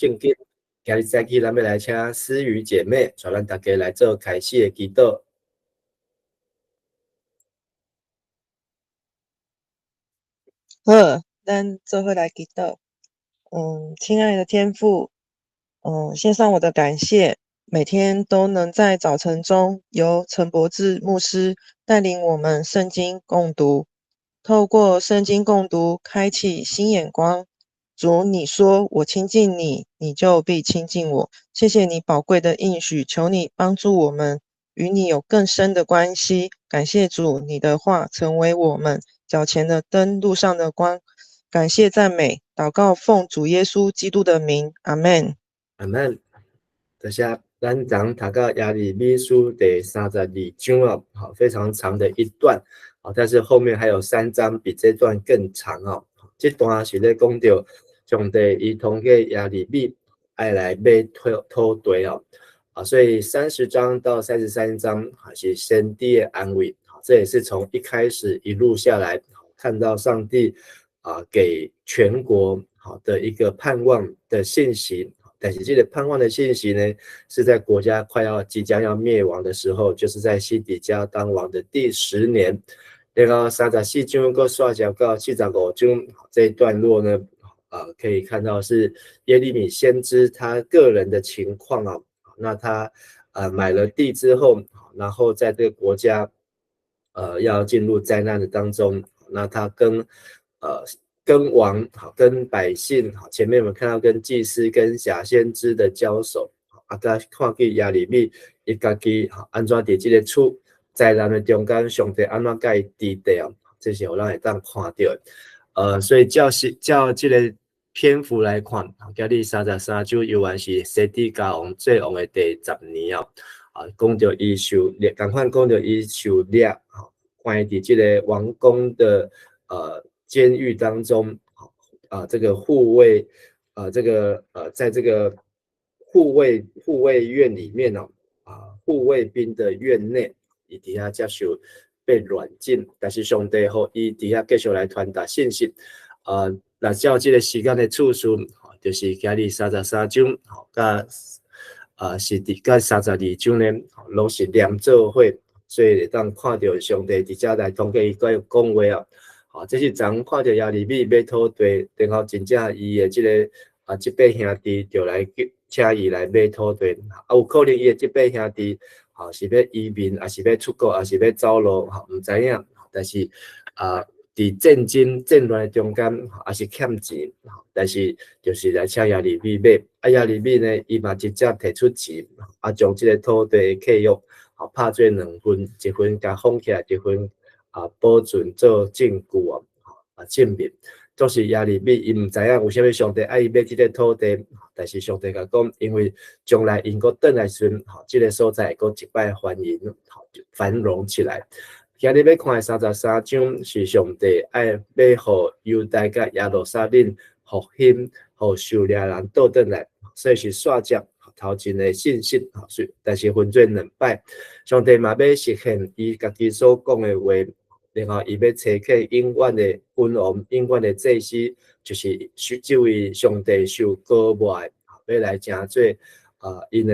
聖經。今日早起，咱欲來請思雨姐妹，帶咱大家來做開始的祈禱。好，咱做伙來祈禱。親愛的天父，獻上我的感謝，每天都能在早晨中由陳柏志牧師帶領我們聖經共讀，透過聖經共讀，開啟新眼光。主，你說我親近你，你就必親近我。謝謝你寶貴的應許，求你幫助我們與你有更深的關係。感謝主，你的話成為我們腳前的燈，路上的光。感謝讚美，禱告奉主耶穌基督的名，阿們。阿們。多謝。咱昨讀到耶利米書第32章哦，好，非常長的一段，啊，但是後面還有三章比這段更長哦。這段是咧講到上帝伊通過耶利米愛來買土地哦，啊，所以30章到33章是先知的安慰，這也是從一開始一路下來看到上帝啊給全國好的一個盼望的信息。但是這個盼望的信息呢，是在國家快要即將要滅亡的時候，就是在西底家當王的第10年，然後34章閣刷到45章這一段落呢，可以看到是耶利米先知他個人的情況啊。那他買了地之後，然後在這個國家要進入災難的當中，那他跟王好，跟百姓好，前面我們看到跟祭司、跟假先知的交手，啊，佮看見耶利米伊家己好，按怎佇這個處災難的中間，上帝按怎共伊治理哦，這是予咱會當看著的。所以照這個篇幅來看，今日33章猶原是西底家王做王的第10年哦。啊，講著伊受掠，仝款講著伊受掠，吼，關佇這個王宮的監獄當中，啊，這個護衛，啊，這個在這個護衛院裡面哦，啊，護衛兵的院內，伊佇遐接受被軟禁，但是上帝予伊佇遐繼續來傳達信息，若照這個時間的次序，就是今日33章，佮是佇佮32章呢，攏是連做伙，所以會當看著上帝佇遮來通過伊講話哦。好，這是昨看著耶利米買土地，然後真正伊的這個啊，這輩兄弟就來請伊來買土地。啊，有可能伊的這輩兄弟，吼是欲移民，抑是欲出國，抑是欲走路，吼，毋知影。但是啊，佇戰爭戰亂的中間，抑是欠錢，但是就是來請耶利米買。啊，耶利米呢，伊嘛直接提出錢，啊，將這個土地的契約，吼，拍做兩份，一份共封起來，一份啊，保存做證據哦，啊，證明，總是耶利米伊毋知影為啥物上帝愛伊買這個土地，但是上帝共講，因為將來𪜶閣轉來時陣，吼，這個所在會閣一擺繁榮，繁榮起來。今日欲看的33章是上帝愛欲予猶大佮耶路撒冷復興，予受掠人倒轉來，所以是煞接頭前的信息，但是分做兩擺。上帝嘛欲實現伊家己所講的話，然後伊欲差遣永遠的君王、永遠的祭司，就是這位上帝受膏抹的，欲來成做𪜶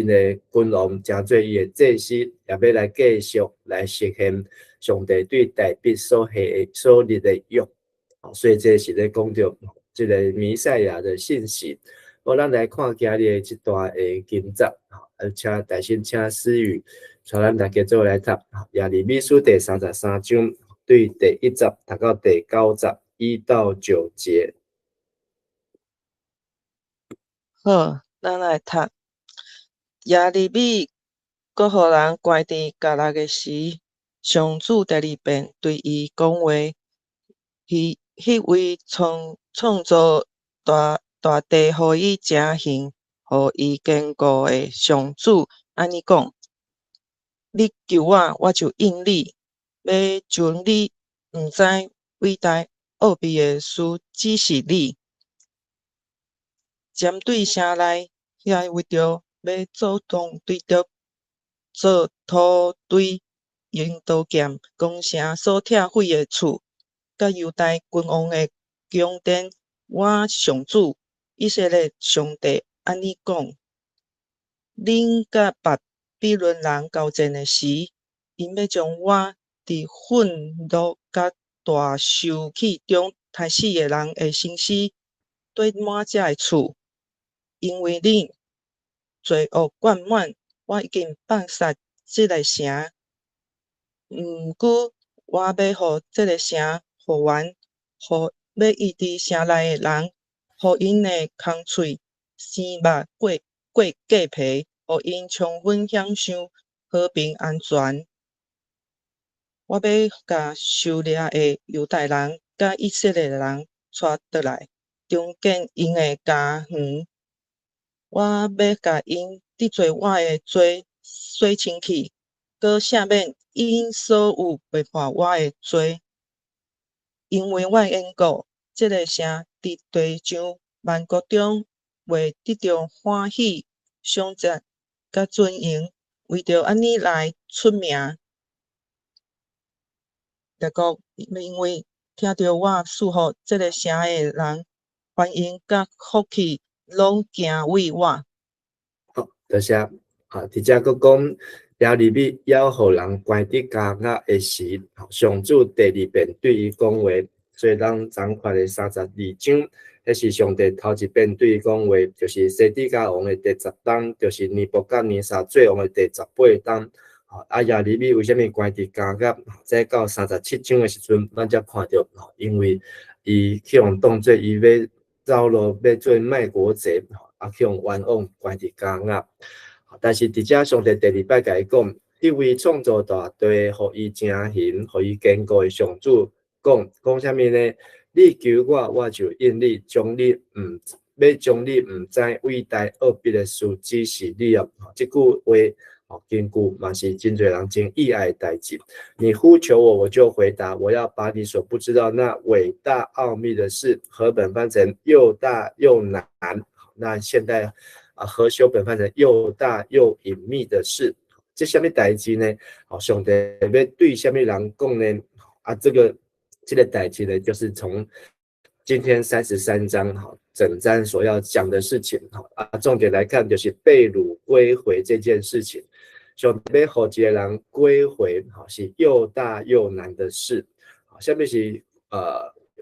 的君王，成做伊的祭司，也欲來繼續來實現上帝對大衛所下所立的約。所以這是咧講著這個彌賽亞的信息。好，咱來看今日的這段的經節，請大先請思雨帶咱大家做伙來讀耶利米書第33章，對第一節讀到第九節，1到9節。好，咱來讀。耶利米閣予人關佇監獄的時，上主第二遍對伊講話，彼位創造大地，予伊成形，予伊堅固的上主按呢講：你求我，我就應你；欲將你毋知偉大奧秘的事指示你。針對城內遐為著欲做當對著做土堆用刀劍攻城所拆毀的厝，佮猶大君王的宮殿，我上主以色列上帝按呢講：恁佮巴比倫人交戰的時，𪜶欲將我佇憤怒佮大受氣中刣死的人的身屍綴滿這个厝，因為恁罪惡貫滿，我已經放殺這个城。毋過我欲予這个城復原，欲醫治城內的人，予𪜶的空喙生肉過過皮，予𪜶充分享受和平安全。我欲共受掠的猶大人佮以色列人帶轉來，重建𪜶的家園。我欲共𪜶得罪我的罪洗清氣，閣赦免𪜶所有背叛我的罪。因為我的緣故，這个城佇地上萬國中袂得著歡喜、賞讚佮尊榮，為著按呢來出名。列國因為聽著我賜予這个城的人繁榮佮福氣，攏敬畏我。好，多謝。啊，佇遮閣講耶利米猶予人關佇監獄的時，上主第二遍對伊講話，所以咱昨看的32章，彼是上帝頭一遍對伊講話，就是西底家王的第10冬，就是尼布甲尼撒做王的第18冬。啊，耶利米為啥物關佇監獄？這到37章的時陣，咱才看著，因為伊去予當做伊欲走路，欲做賣國賊，啊，去予冤枉關佇監獄。但是佇遮上帝第二擺共伊講，彼位創造大地，予伊成形，予伊堅固的上主講，講啥物呢？你求我，我就應你，將你毋知偉大奧秘的事指示你哦。這句話，哦，根據嘛是真濟人真意愛的代誌。你呼求我，我就回答。我要把你所不知道那偉大奧秘的事，和本翻成又大又難。那現代啊，和修本翻成又大又隱秘的事。這啥物代誌呢？好，上帝欲對啥物人講呢？啊，這個代誌呢，就是從今天33章哈整章所要講的事情哈啊，重點來看就是被擄歸回這件事情。上帝欲予一个人歸回，哈，是又大又難的事。好，啥物是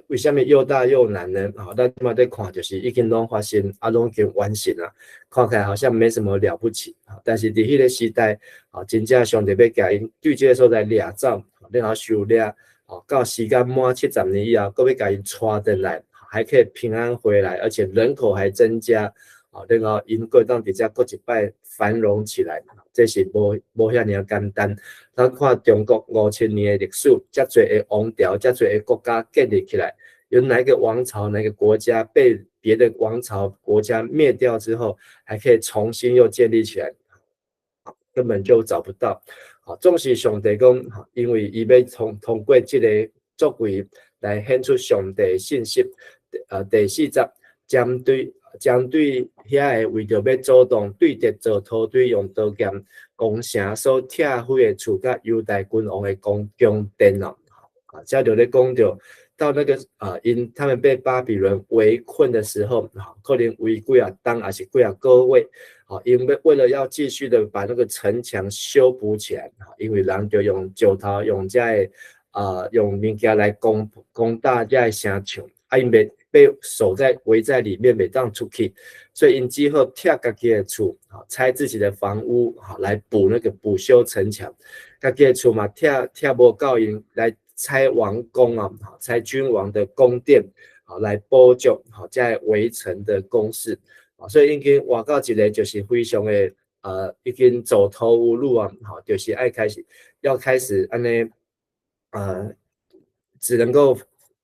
為啥物又大又難呢？好，咱這馬咧看就是已經攏發生，啊，攏已經完成啦，看起來好像沒什麼了不起。但是佇彼个時代，啊，真正上帝欲共𪜶對這个所在掠走，然後受掠，哦，到時間滿70年以後，閣欲共𪜶帶轉來，還可以平安回來，而且人口還增加，啊，然後𪜶閣當佇遮閣一擺繁榮起來，這是無遐爾仔簡單。咱看中國5000年的歷史，遮濟个王朝，遮濟個國家建立起來，有哪一個王朝、哪一個國家被別的王朝國家滅掉之後，還可以重新又建立起來？根本就找不到。好，總是上帝講，因為伊欲通過這个作為來顯出上帝的信息。第4節，針對遐个為著欲阻擋對敵做土堆用刀劍攻城所拆毀的厝，佮猶大君王的宮殿哦。啊，這就咧講著到那個啊，𪜶他們被巴比倫圍困的時候，可能圍幾仔冬，抑是幾仔個月，好，因為為了要繼續的把那個城牆修補起來，因為人就用石頭用這个啊，用物件來攻打這个城牆，啊，𪜶被守在圍在裡面，袂當出去，所以𪜶只好拆家己的厝，拆自己的房屋，好來補那個補修城牆，家己的厝嘛，拆無夠𪜶來拆王宮啊，拆君王的宮殿，好來補救好這圍城的工事，啊，所以已經活到一個就是非常的已經走投無路啊，好，就是愛開始要開始按呢，只能夠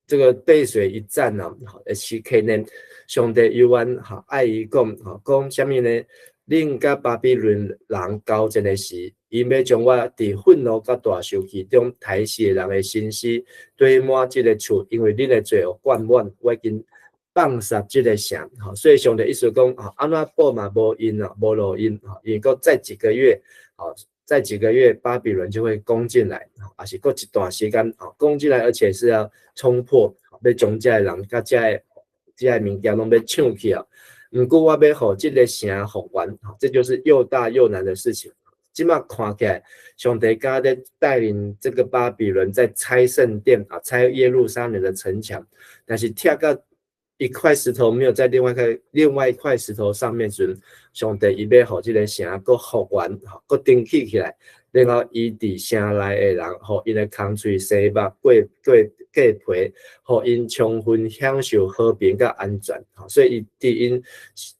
這個背水一戰啊，好，時刻呢，上帝猶原哈愛伊講，哈講啥物呢？恁佮巴比倫人交戰的時，𪜶欲將我佇憤怒佮大受氣中刣死的人的身屍堆滿這个厝，因為恁的罪惡灌滿，我已經放殺這个城。吼，所以上帝意思講，吼，按怎補嘛無用啊，無路用，吼，因為閣再幾個月，吼，再幾個月巴比倫就會攻進來，抑是閣一段時間，吼，攻進來，而且是要衝破，欲將這个人佮這个物件攏欲搶去啊。毋過我欲予這个城復原，這就是又大又難的事情。這馬看起來，上帝敢若咧帶領這個巴比倫在拆聖殿啊，拆耶路撒冷的城牆，但是拆到一塊石頭沒有在另外一塊石頭上面時，上帝伊欲予這个城閣復原，閣重起起來，然後伊佇城內的人，予𪜶的空喙生肉過皮，予𪜶充分享受和平佮安全。所以伊佇𪜶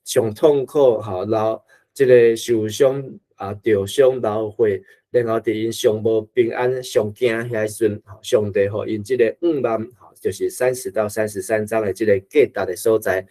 上痛苦，吼，然後這个受傷啊，著傷流血，然後佇𪜶上無平安、上驚遐時陣，上帝予𪜶這个向望，就是30到33章的這个價值的所在。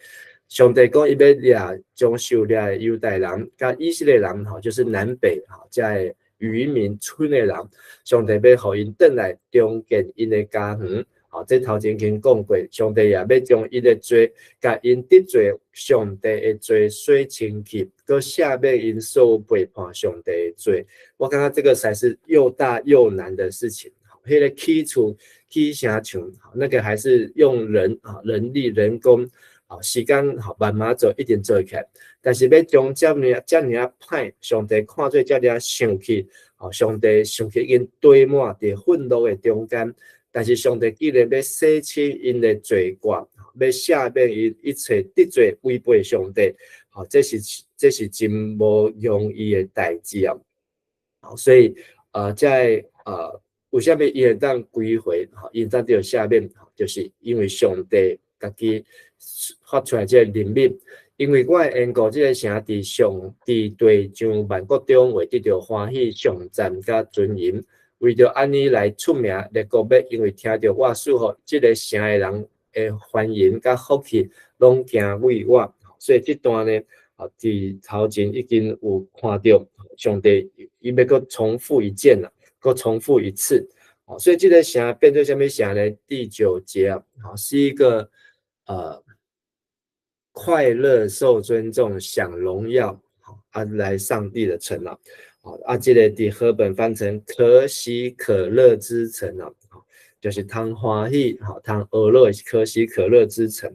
上帝講伊欲掠將受掠的猶大人佮以色列人，吼，就是南北，吼，遮个漁民村的人，上帝欲予𪜶轉來重建𪜶的家園。吼，這頭前經講過，上帝也欲將𪜶的罪，共𪜶得罪上帝的罪洗清去，閣赦免𪜶所有背叛上帝的罪。我感覺這個才是又大又難的事情。彼个起厝起城牆，那個還是用人啊，人力人工，啊，時間吼慢慢做，一定做會起來。但是欲將遮爾遮爾仔歹，上帝看做遮爾仔生氣，吼，上帝生氣已經堆滿佇憤怒的中間。但是上帝既然欲洗清𪜶的罪過，欲赦免𪜶一切得罪違背上帝，吼，這是真無容易的代誌啊！所以遮个為啥物伊會當歸回？吼，伊會當得著赦免，就是因為上帝家己發出來這个任命。因為我的緣故，這个城佇上佇地上萬國中會得著歡喜、頌讚佮尊榮。為著按呢來出名，列國欲因為聽著我賜予這个城的人的歡迎佮福氣，攏敬畏我。所以這段呢，佇頭前已經有看著上帝伊欲閣重複一件啦，閣重複一次。所以這個城變做啥物城呢？第九節啊，是一個快樂、受尊重、享榮耀，啊，來上帝的城啊。啊，這個佇和本翻成可喜可樂之城啊，就是通歡喜，吼，通娛樂，可喜可樂之城。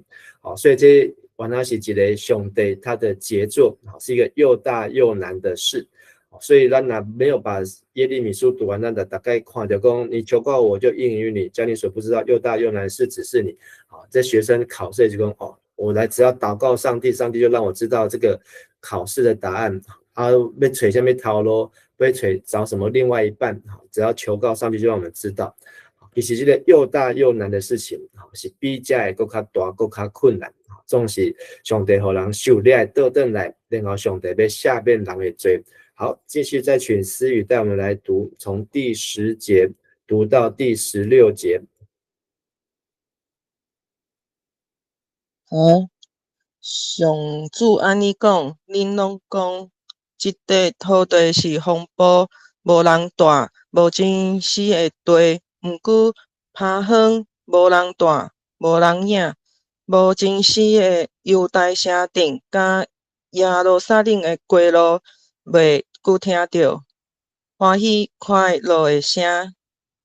所以這原來是一个上帝他的傑作，是一個又大又難的事。所以咱若沒有把耶利米書讀完，咱就大概看著講，你求告我，就應允你，將你所不知道又大又難的事指示你。好，這學生考試就講，哦，我來只要禱告上帝，上帝就讓我知道這個考試的答案。啊，欲揣啥物頭路，欲揣找什麼另外一半，只要求告上帝，就讓我們知道。其實這個又大又難的事情，是比這个閣較大、閣較困難。總是上帝予人受掠倒轉來，然後上帝欲赦免人的罪。好，繼續再請思雨帶我們來讀，從第10節讀到第16節。好，上主按呢講，恁攏講，這塊土地是荒蕪，無人住，無人死的地。毋過拋荒，無人住，無人影，無人死的猶大城鎮，佮耶路撒冷的街路，袂閣聽著歡喜快樂的聲，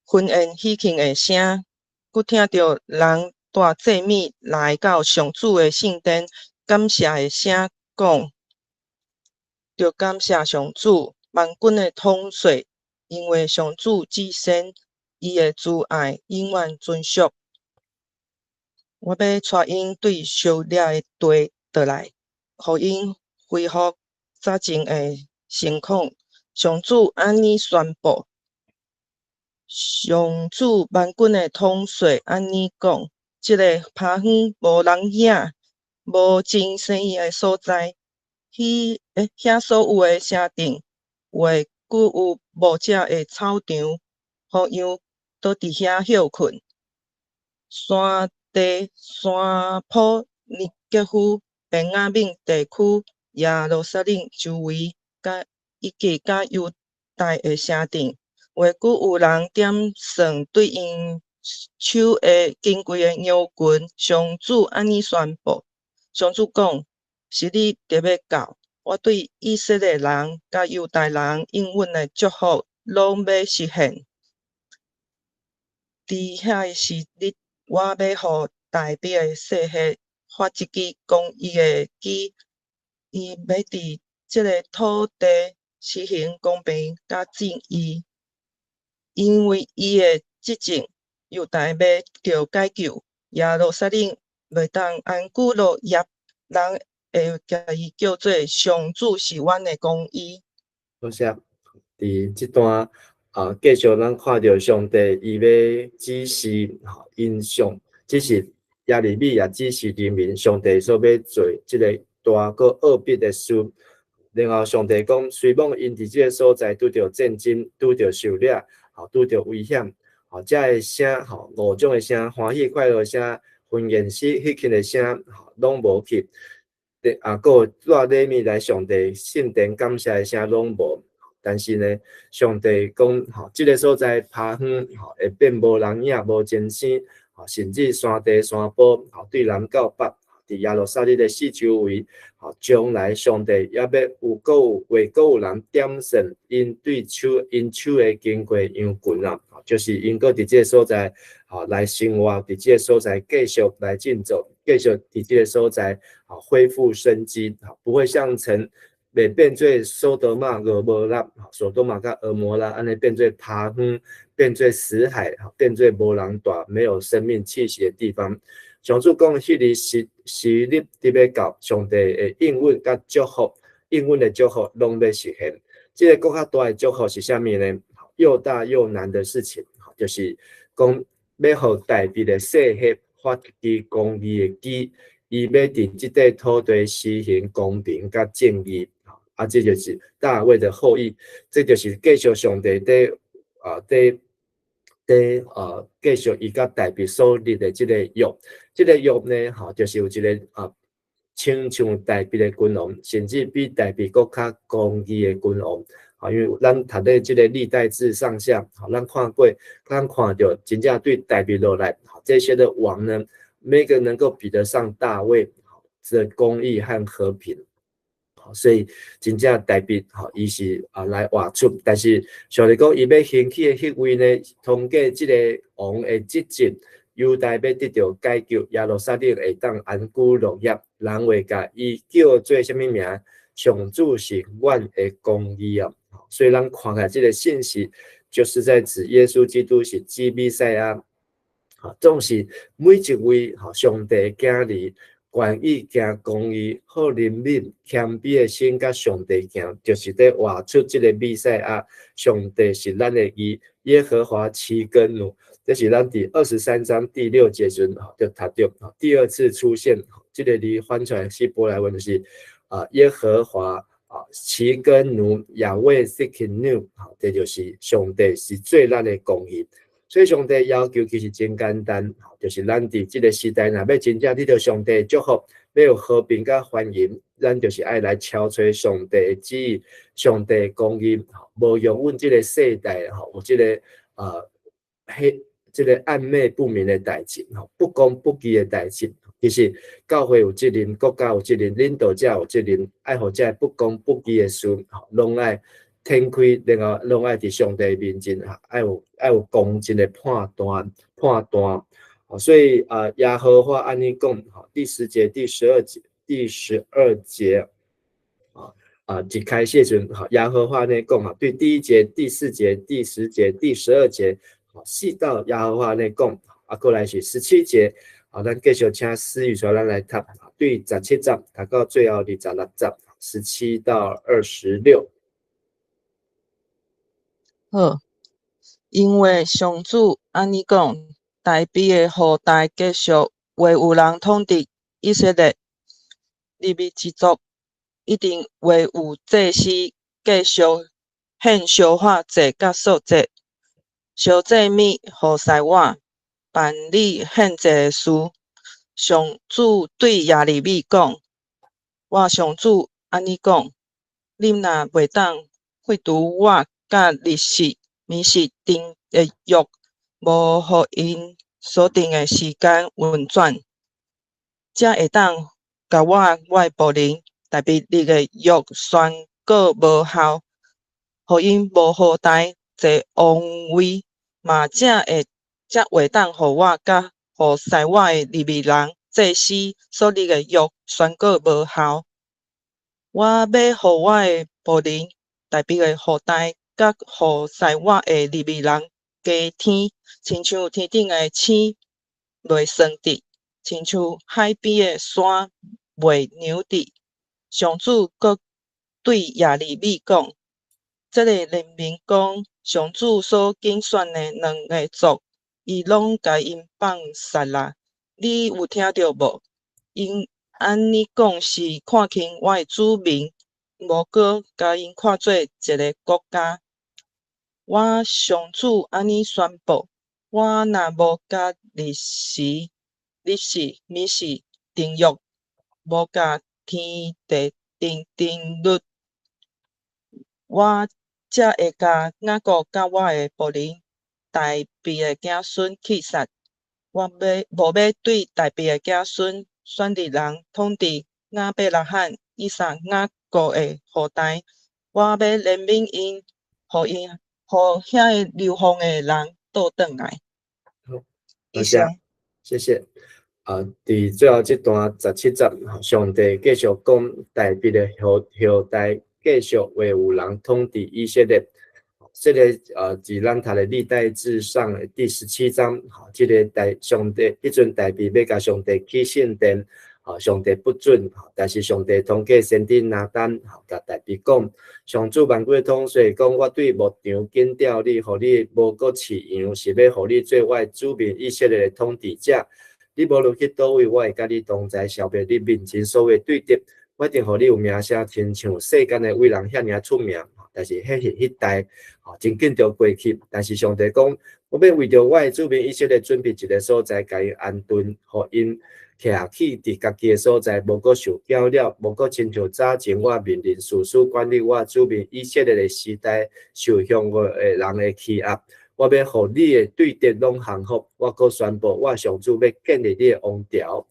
婚宴喜慶的聲，閣聽著人帶祭物來到上主的聖殿，感謝的聲，講著感謝上主萬軍的統帥，因為上主至聖，伊的慈愛永遠存續。我欲帶𪜶對受掠的地倒來，予𪜶恢復早前的情況。上主按呢宣布，上主萬軍的統帥按呢講：這个拋荒無人影、無人生意的所在，彼遐所有的城鎮，會閣有牧者的草場，予羊倒佇遐歇睏。山地、山坡、尼格夫、便雅憫地區、耶路撒冷周圍，以及佮猶大的城鎮，會閣有人點算對𪜶手的矜貴的羊群。上主按呢宣布，上主講：時日著欲到，我對以色列人佮猶大人應允的祝福，攏欲實現。佇遐个時日，我欲予大衛的世系發一支公義的枝，伊欲佇這个土地施行公平佮正義，因為伊的執政，猶大欲著解救，耶路撒冷會當安居樂業，人會共伊叫做上主是阮的公義。多謝。佇這段啊，繼續咱看著上帝伊欲指示吼，𪜶上指示耶利米也指示人民，上帝所欲做這个大閣奧秘的事。然後上帝講，雖罔𪜶佇這个所在拄著戰爭，拄著受掠，吼，拄著危險，吼，遮的聲吼，五種的聲，歡喜快樂聲、歡宴喜喜慶的聲，吼，攏無去。啊，閣有帶禮物來上帝聖殿感謝的聲攏無。但是呢，上帝講，吼，這个所在拋荒，吼，會變無人影、無精神，吼，甚至山地山坡，吼，對南到北，佇耶路撒冷的四周圍，吼，將來上帝猶欲有閣有為閣有人點算𪜶對手𪜶手的經過羊群啊，就是𪜶閣佇這个所在，吼，來生活，佇這个所在繼續來振作，繼續佇這个所在，吼，恢復生機，不會像曾袂變做所多瑪、蛾摩拉、所多瑪佮蛾摩拉按呢變做拋荒，變做死海，變做無人蹛、沒有生命氣息的地方。上主講，彼日時時日佇欲到，上帝的應允佮祝福，應允的祝福攏欲實現。這个閣較大的祝福是啥物呢？又大又難的事情，就是講欲予大衛的世系發支公義的枝，伊欲佇這塊土地施行公平佮正義。啊，這就是大衛的後裔，這就是繼續上帝佇啊佇佇啊繼續伊佮大衛所立的這個約，這個約呢，吼，就是有一个啊，親像大衛的君王，甚至比大衛閣較公義的君王。啊，因為咱讀咧這个歷代志上下，吼，咱看過，咱看著真正對大衛落來，這些的王呢，沒個能夠比得上大衛的公義和和平。所以真正大衛吼，伊是啊來活出，但是上帝講伊欲興起的彼位呢，通過這个王的執政，猶大欲得著解救，耶路撒冷會當安居樂業，人會共伊叫做啥物名？上主是阮的公義啊！所以咱看起來這个信息，就是在指耶穌基督是指彌賽亞。啊，總是每一位吼上帝的囝兒，願意行公義、好憐憫、謙卑的心，佮上帝行，就是佇活出這个彌賽亞。上帝是咱的義，耶和華齊根奴。這是咱佇23章第六節時陣就讀著，第二次出現這个字翻出來希伯來文就是啊耶和華啊齊根奴亞衛西肯努，這就是上帝是做咱的公義。所以上帝要求其實真簡單，就是咱佇這个時代，若欲真正得著上帝的祝福，欲有和平佮繁榮，咱就是愛來敲揣上帝的旨意、上帝的公義，無容阮這个世代吼有這个啊黑這个曖昧不明的代誌，吼不公不義的代誌。其實教會有責任，國家有責任，領導者有責任，愛予這个不公不義的事，攏愛展開，然後攏愛佇上帝面前，愛有公正的判斷判斷。所以啊，耶和華按呢講，第十節、第十二節、第十二節，啊啊，一開始時陣，耶和華按呢講啊，對第一節、第四節、第十節、第十二節，四道耶和華按呢講，啊，過來是17節，啊，咱繼續請思雨帶咱來讀，對17節讀到最後26節，17到26。好，因為上主按呢講，大衛的後代繼續會有人統治以色列，利未一族一定會有祭司繼續獻燒化祭佮素祭，燒祭物予師我，辦理獻祭的事。上主對耶利米講：我上主按呢講，恁若袂當廢除我佮日時、暝時訂的約，無予𪜶所定的時間運轉，才會當共我我的僕人大衛立的約宣告無效，予𪜶無後代坐王位，嘛才會當予我佮予師我的利未人祭司所立的約宣告無效。我欲予我的僕人大衛的後代，佮服侍我的利未人加添，親像天頂的星袂算得，親像海邊的沙袂量得。上主閣對耶利米講：這個人民講，上主所揀選的兩个族，伊攏共𪜶放殺啦。你有聽著無？𪜶按呢講是看輕我的子民，無閣共𪜶看做一个國家。我上主按呢宣布：我若無共日時、日時、暝時訂約，無共天地訂定律，我才會共雅各佮我的僕人大衛的子孫起誓。我欲無欲對大衛的子孫選立人統治亞伯拉罕、以撒、雅各的後代，我欲憐憫𪜶，予𪜶，予遐個流放的人倒轉來。好，多謝，謝謝。啊，佇最後這段17節，上帝繼續講大衛的後代繼續會有人統治以色列。這個佇咱讀的歷代志上的第17章，這個大上帝彼陣大衛欲共上帝起聖殿，上帝不准，但是上帝通過先知拿單，共大衛講，上主萬軍的統帥講，我對牧場揀調你，予你無閣飼羊，是欲予你做我的子民以色列的統治者。你無論去佗位，我會佮你同在，消滅你面前所有的對敵。我一定予你有名聲，親像世間的偉人遐爾出名。但是彼是彼代，真緊就過去。但是上帝講，我欲為著我的子民以色列準備一个所在，共𪜶安頓，予𪜶徛起佇家己的所在，無閣受攪擾，無閣親像早前我命令士師管理我子民以色列的時代，受向我的人的欺壓。我欲予你的對敵攏降服，我閣宣布，我上主欲建立你的王朝。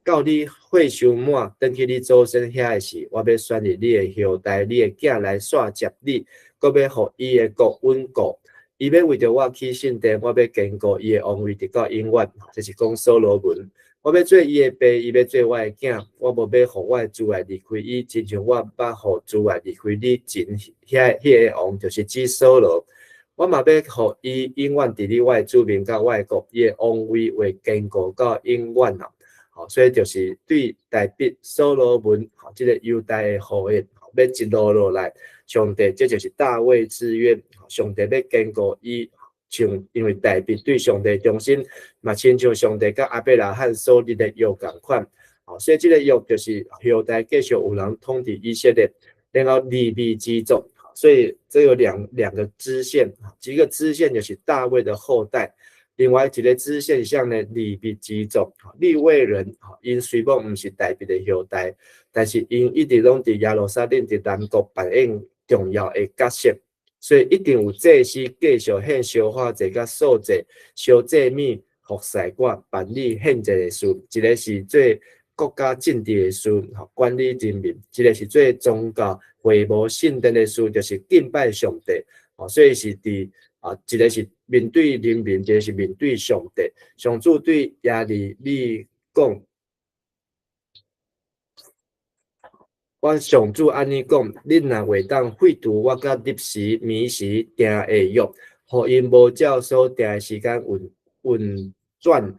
到你歲壽滿，轉去你祖先遐的時，我欲選立你的後代，你的囝來紲接你，閣欲予伊的國穩固。伊欲為著我起聖殿，我欲堅固伊的王位，直到永遠。這是講所羅門。我欲做伊的爸，伊欲做我的囝。我無欲予我的慈愛離開伊，親像我捌予慈愛離開你前遐彼个王，就是指掃羅。我嘛欲予伊永遠治理我的子民佮我的國，伊的王位會堅固到永遠啊！所以就是對大衛、所羅門，這个猶大的後裔，欲一路落來，上帝這就是大衛之約，上帝欲堅固伊，像因為大衛對上帝忠心，嘛親像上帝佮亞伯拉罕所立的約仝款，所以這个約就是後代繼續有人統治以色列，然後利未支族。所以這有兩個支線，一個支線就是大衛的後代，另外一個支線像呢利未支族，利未人，𪜶雖罔毋是大衛的後代，但是𪜶一直攏佇耶路撒冷佇南國扮演重要的角色，所以一定有祭司繼續獻燒化祭佮素祭、燒祭物、服侍我、辦理獻祭的事，一个是做國家政治的事，管理人民；一个是做宗教會幕聖殿的事，就是敬拜上帝。所以是佇啊，一个是面對人民，一个是面對上帝。上主對耶利米講：我上主按呢講，恁若會當廢除我佮日時、暝時訂的約，予𪜶無照所訂的時間運轉。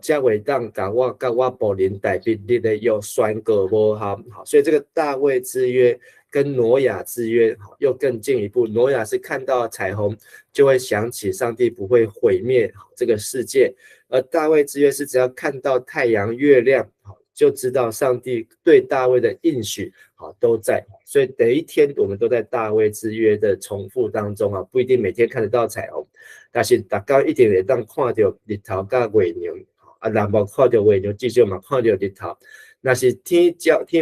才會當共我佮我僕人大衛立的約宣告無效，所以這個大衛之約跟挪亞之約又更進一步。挪亞是看到彩虹就會想起上帝不會毀滅這個世界，而大衛之約是只要看到太陽、月亮，就知道上帝對大衛的應許都在。所以每一天我們都在大衛之約的重複當中啊，不一定每天看得到彩虹。但是逐工一定會當看著日頭佮月亮，啊，若無看著月亮，至少嘛看著日頭。若是天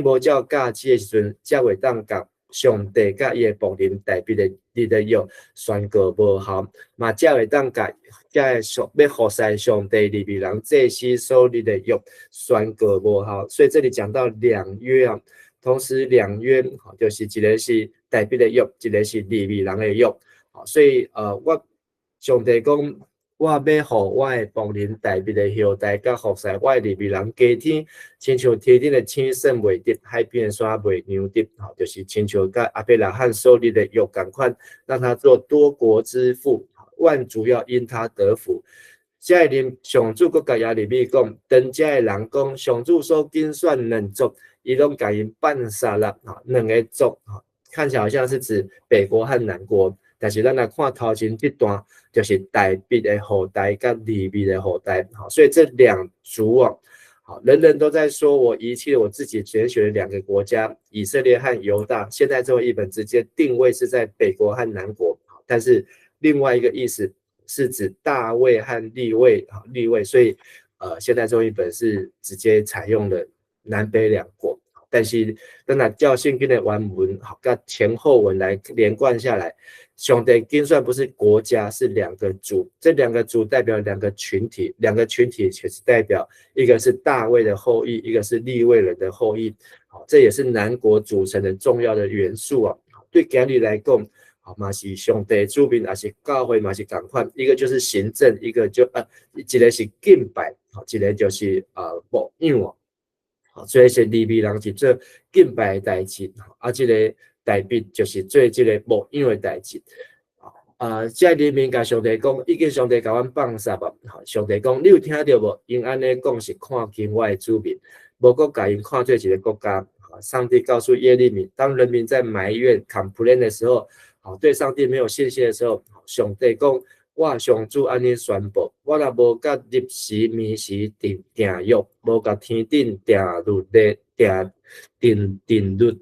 無照教旨的時陣，才會當共上帝佮伊的僕人大衛的立的約宣告無效，嘛才會當共遮个上欲服侍上帝利未人祭司所立的約宣告無效。所以這裡講到兩約啊，同時兩約就是一个是大衛的約，一个是利未人的約。所以我上帝講，我欲予我的僕人大衛的後代佮服侍我的利未人加添，親像天頂的星算袂得，海邊的沙袂量得，吼，就是親像佮亞伯拉罕所立的約仝款，讓他做多國之父，萬族要因他得福。遮的人上主閣共耶利米講，當遮的人講，上主所揀選兩族，伊攏共𪜶放殺啦，吼，兩个族，看起來好像是指北國和南國。但是咱來看頭前這段，就是大衛的後代佮利未的後代，所以這兩族啊，好，人人都在說我遺棄了我自己揀選的兩個國家，以色列和猶大。現在這位譯本直接定位是在北國和南國，但是另外一個意思是指大衛和利未，利未，所以現在這位譯本是直接採用了南北兩國。但是咱若照聖經的原文，好，佮前後文來連貫下來，上帝揀選不是國家，是兩個族，這兩個族代表兩個群體，兩個群體其實代表一個是大衛的後裔，一個是利未人的後裔，好，這也是南國組成的重要的元素啊。對今日來講，好嘛是上帝子民，也是教會嘛是仝款，一個就是行政，一個就一個是敬拜，好，一個就是牧養哦。所以是利未人是做敬拜的代誌，啊，這個大衛就是做這個牧養的代誌。啊，這人民共上帝講，已經上帝共阮放殺啊！上帝講，你有聽著無？𪜶按呢講是看輕我的子民，無閣共𪜶看做一個國家。上帝告訴耶利米，當人民在埋怨、complain 的時候，好，對上帝沒有信心的時候，上帝講，我上主按呢宣布，我若無佮日時暝時定定約，無共天頂定律的定定定律，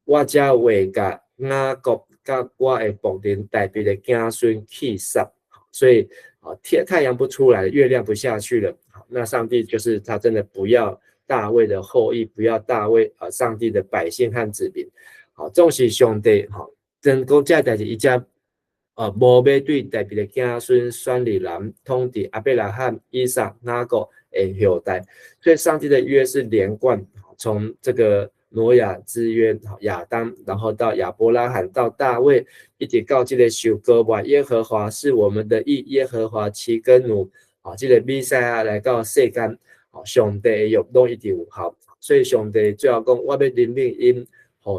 我才會共雅各佮我的僕人大衛的子孫去殺。所以啊，天太陽不出來，月亮不下去了，那上帝就是他真的不要大衛的後裔，不要大衛啊，上帝的百姓和子民。好，總是上帝吼，真講這代誌，伊才無欲對大衛的子孫選立人統治亞伯拉罕、以撒、雅各的後代，所以上帝的約是連貫，從這個挪亞之約，亞當，然後到亞伯拉罕，到大衛，一直到這個受膏抹耶和華是我們的義，耶和華齊根奴，啊，這個彌賽亞來到世間，上帝的約攏一直有效，所以上帝最後講，我欲憐憫𪜶，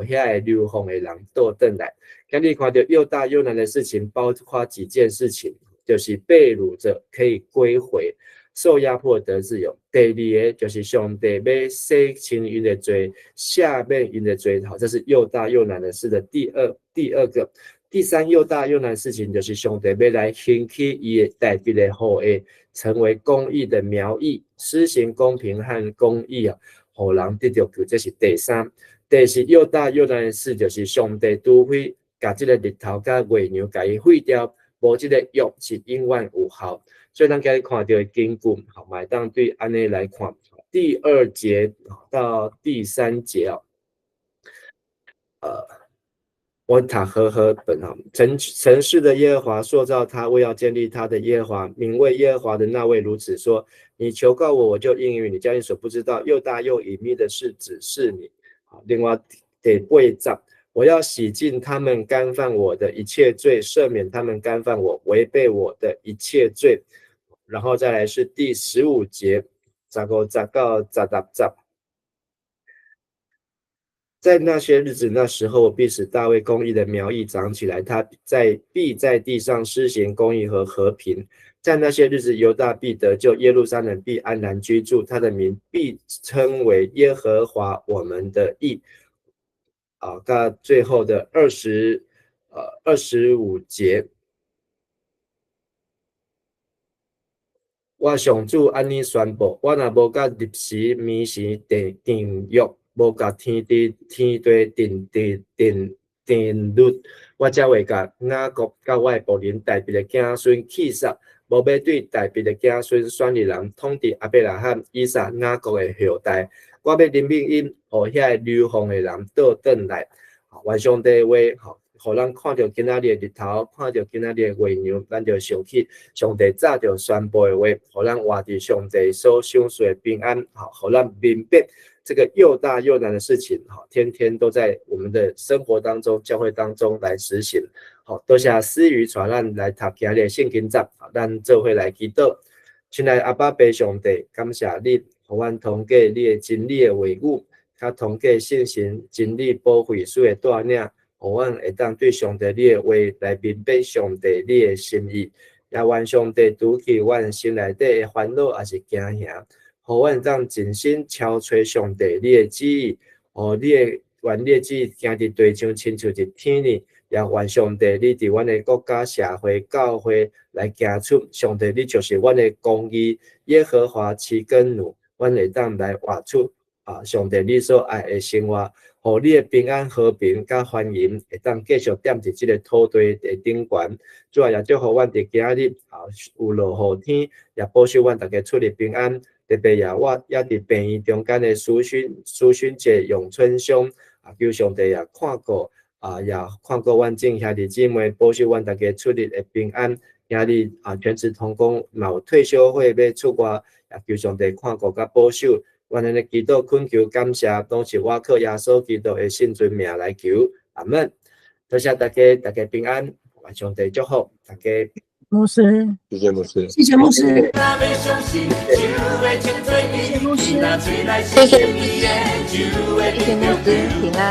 予遐个流放的人倒轉來。今日看著又大又難的事情，包括幾件事情，就是被擄者可以歸回，受壓迫得自由。第二個就是上帝欲洗清𪜶的罪，赦免𪜶的罪。好，這是又大又難的事的第二個。第三又大又難的事情，就是上帝欲來興起伊的大衛的後裔，成為公義的苗裔，施行公平和公義啊，予人得著救。這是第三。第四又大又難的事，就是上帝除非共這個日頭佮月娘共伊廢掉，無這個約是永遠有效。所以咱今日看著的經句，好，嘛會當對按呢來看。第二節到第三節哦，我讀和合本哈，誠實的耶和華塑造他，為要建立他的耶和華，名為耶和華的那位如此說：你求告我，我就應允你，將你所不知道又大又隱祕的事指示你。好，另外第八節，我要洗淨他們干犯我的一切罪，赦免他們干犯我違背我的一切罪。然後再來是第15節，15節到16節。在那些日子，那時候，我必使大衛公義的苗裔長起來，他必在地上施行公義和和平。在那些日子，猶大必得救，耶路撒冷必安然居住，他的名必稱為耶和華我們的義。啊，到最後的25節。我上主按呢宣布，我若無佮日時暝時定定約，無共天地天地定定定定律，我才會共雅各佮我的僕人大衛的子孫去殺，無欲對大衛的子孫選立人統治亞伯拉罕、以撒、雅各的後代。我欲憐憫𪜶，予遐个流放的人倒轉來。願上帝話，予咱看著今仔日的日頭，看著今仔日的月娘，咱就想起上帝早就宣布的話，予咱活佇上帝所賞賜的平安，好，予咱明白這個又大又難的事情，天天都在我們的生活當中、教會當中來實行。好，多謝思雨帶咱來讀今日聖經節，咱做伙來祈禱。親愛阿爸父上帝，感謝你，予阮通過你的真理的話語，較通過聖神真理保惠師的帶領，予阮會當對上帝你的話來明白上帝你的心意。也願上帝除去阮心內底的煩惱，抑是驚嚇，予阮當盡心朝揣上帝你的旨意，予你的願你的旨意行佇地上，親像佇天呢。也願上帝你佇阮的國家、社會、教會來行出上帝，你就是阮的公義，耶和華齊根奴，阮會當來活出啊上帝你所愛的生活，予你的平安、和平佮歡迎會當繼續踮佇這个土地的頂懸。主啊，也祝福阮佇今日啊有落雨天，也保守阮逐家出入平安。特別也我也佇病院中間的蘇勳蘇勳姐永春兄啊，求上帝也看顧啊，也看顧阮眾兄弟姊妹，保守阮逐家出入的平安。今日啊，全職同工嘛有退修會欲出外，也求上帝看顧佮保守。阮按呢祈禱懇求感謝，攏是我靠耶穌基督的聖尊名來求，阿門。多謝大家，大家平安，願上帝祝福大家。牧師，謝謝牧師，謝謝牧師，謝謝牧師，謝謝謝謝牧師，平安。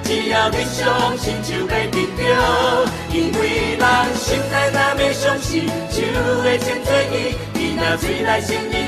只要你相信，就會得著，因為人心內若欲相信，就會穿做伊，伊若喙內承認。